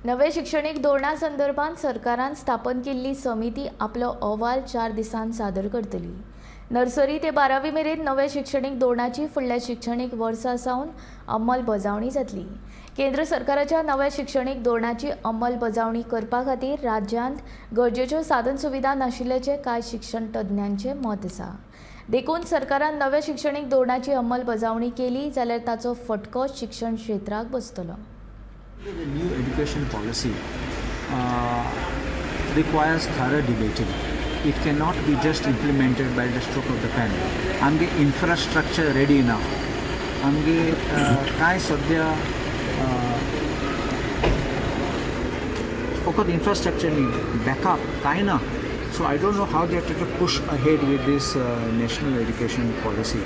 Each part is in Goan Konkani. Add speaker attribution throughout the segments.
Speaker 1: नव्या शिक्षणीक धोरणा संदर्भात सरकारान स्थापन केल्ली समिती आपलो अहवाल 4 दिसांत सादर करतली. नर्सरी ते 12वी मेरेन नव्या शिक्षणीक धोरणाची फुडल्या शिक्षणीक वर्सा सावन अंमलबजावणी जातली. केंद्र सरकाराच्या नव्या शिक्षणीक धोरणाची अंमलबजावणी करपा खातीर राज्यांत गरजेच्यो साधन सुविधा नाशिल्ल्याचें कांय शिक्षण तज्ञांचें मत आसा. देखून सरकारान नव्या शिक्षणीक धोरणाची अंमलबजावणी केली जाल्यार ताचो फटको शिक्षण क्षेत्राक बसतलो.
Speaker 2: The new education policy requires thorough debating. It cannot be just implemented by the stroke of the pen. आमगे इन्फ्रास्ट्रक्चर रेडी ना. आमगे कांय सद्या फकत इन्फ्रास्ट्रक्चर न्ही, बॅकअप कांय ना. So I don't know how they to push ahead with this national education policy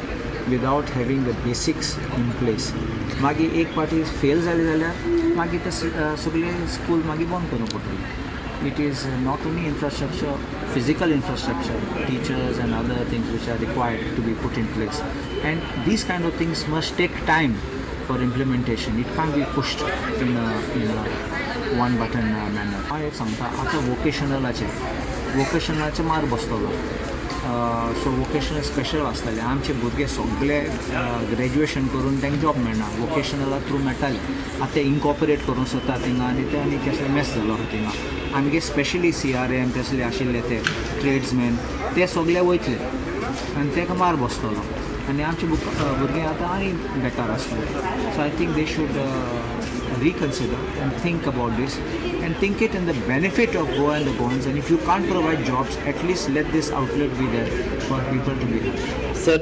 Speaker 2: without having the basics in place. मागीर एक पाटी फेल जाले जाल्यार मागीर ते सगळे स्कूल मागीर बंद करूंक पडटलें. It is not only infrastructure, physical infrastructure, teachers and other things which are required to be put in place. And these kind of things must take time for implementation. It can't be pushed in a one button manner. हांव एक सांगता, आतां वोकेशनलाचे मार बसतलो. सो वोकेशनल स्पेशल आसतले. आमचे भुरगे सगळे ग्रॅज्युएशन करून तांकां जॉब मेळना, वोकेशनला थ्रू मेळटाले. आतां ते इनकॉपरेट करूंक सोदता थिंगा आनी ते आनी कसले मेस जालो आहा थिंगा. आमगे स्पेशली सीआरएम तसले आशिल्ले ते ट्रेड्समॅन ते सगळे वयतले आनी ताका मार बसतलो आनी आमचे भुरगे आतां आनी बेकार आसतले. So I think they should reconsider and think about this and think it in the benefit of Goa and the Goans. And if you can't provide jobs, at least let this outlet be there for people to be helped.
Speaker 3: Sir.